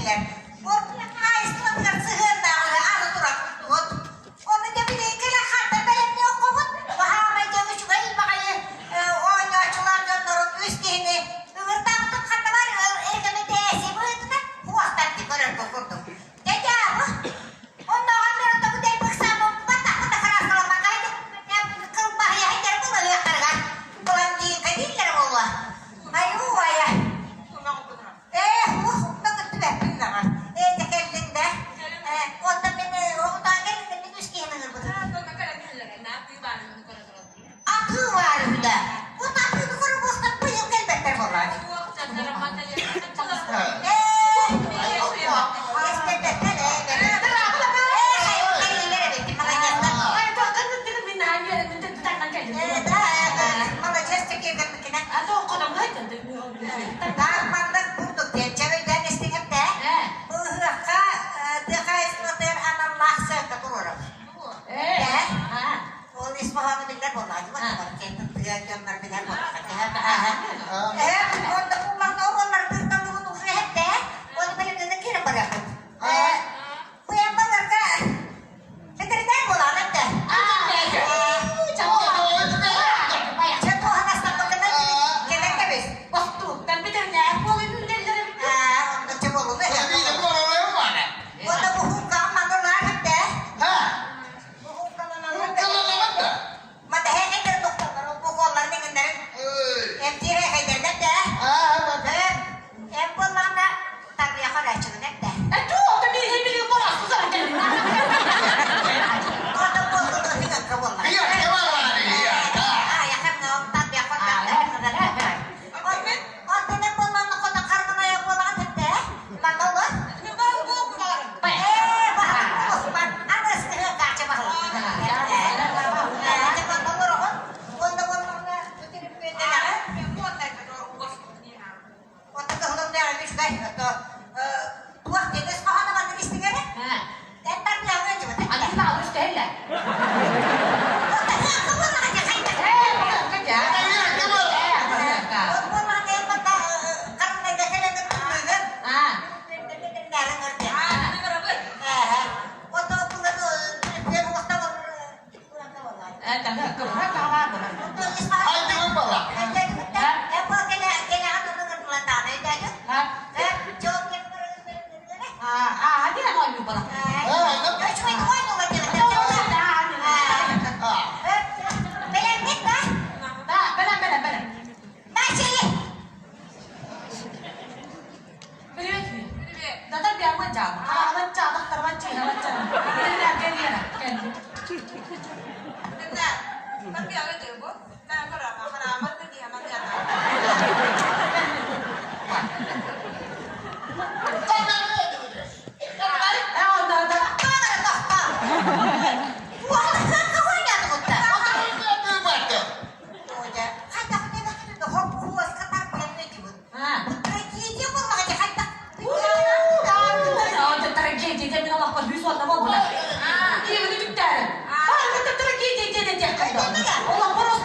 этилэр. Ордук хаһаайыстыбатыгар сыһыаннаах үлэ аны турар курдугут. Ону дьэ билигин кэлэн хантан бэлэмниэххүт? Баһаамай дьэ үчүгэй баҕайы оонньооччулар дьоннорун үс киһини ыҥыртаабытым ханна бар рекомендация быһыытынан хуохтар дии көрөргө курдук. Дьэ дьаабы. Оннооҕор мен оттон дэлби ыксаабыппар тахпыта харааскаламмакка кылбаһыйа сылдьар былаһыахтарыгар блондинка дииллэрэ буолуо. Айуу айа. Ээ, ух, да көттүбэппин даҕа. Ээ, дьэ кэллиҥ да. Ээ, оттон мин оҕутаан кэллим, мин үс киһини ыҥырбытым. Атыы баар үһү да. Вот атыыны көрө буостан быйыл кэлбэттэр буоллаҕа дии. Ээ, эспэрдэттэр, ээ, ээ, хайа, кэллилэр эбит, маладьыастар. Ээ, да, маладьыас чэкиэргэммиккинэ. Таах маннык курдук диэн чэбэйдээн истиҥэп дээ. Бу ыһыахха тыа хаһаайыстыбатыгар аналлаах сыаҥка туруорабыт. Ээ? Ол ис хоһооно биллэр буоллаҕа дии тыа дьоннор билэр буоллаҕа Ээ, онно куллаҥна оруоллары тыырталлыбыт уже эһэттээ. Оны бэлэмнэнэн киирэн барыахпыт. Ээ, быйан баларга Бэтэринээр буолаҕын этэ. Чэ, туоһанастаппыккынан кэлэн кэбис. Бостууктан бэтэринээр буолан үлэллэр эбит. Аа, онно чэ буолуну Уонна буһууккаҕын манна ылаар этэ. Буһууккаланаллар да. Мадаһээкэйдэр тохтоллор, ол букуолларын иҥиннэрин эмтиир эхэйдэллэр да. Эм буоллаҕына тарбыйаха өлөөччүгүн эттэ. Онто кыһылын үчүгэй ото туох диэн өс хоһооно маннык истиҥэрэ? Эн тарбыйаҕын дьыбыт. Аны алыс тэһиллэ. Трагедия мин олохпор бүүс уонна буолбута. Киһини түктээрин. Барыта трагедия диэн этиэххин доо. Олохпор.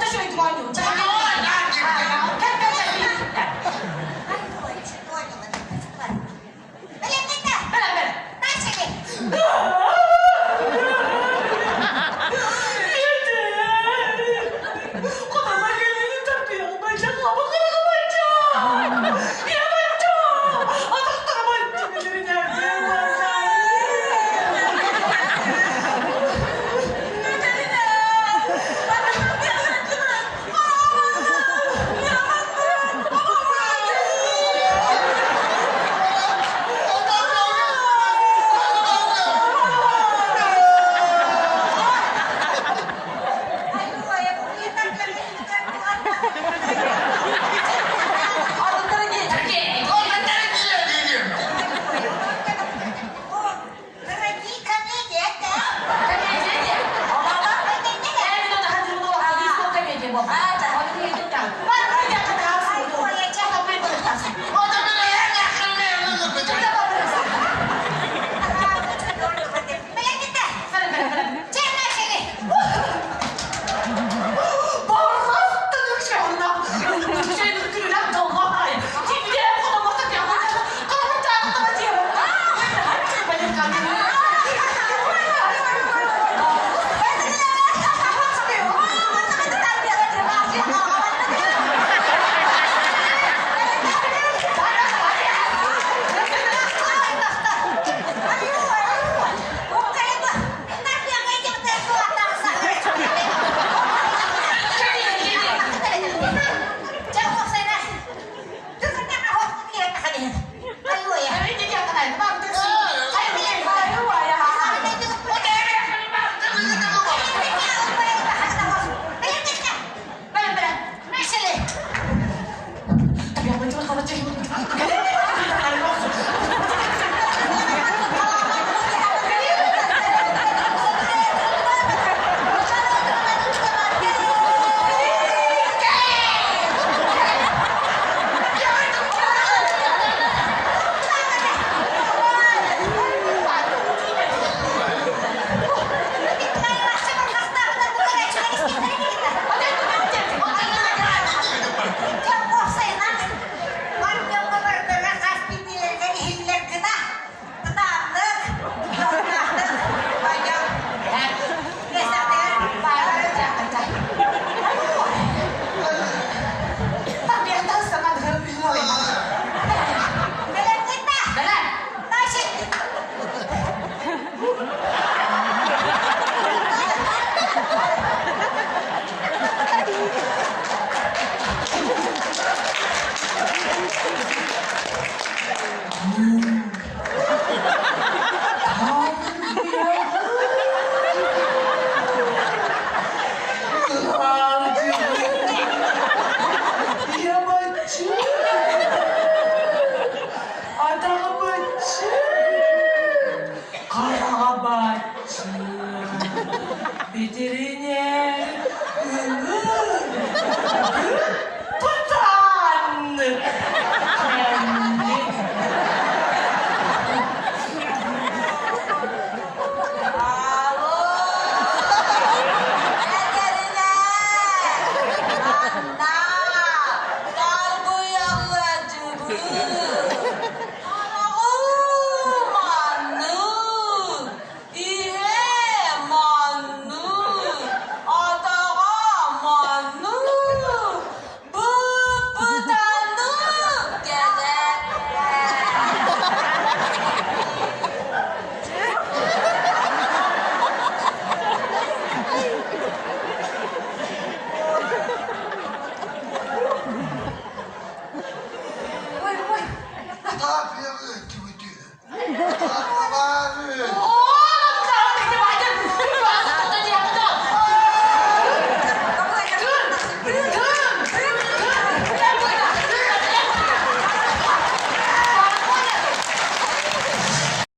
Аҕыйах ыалдьыбыт үһү.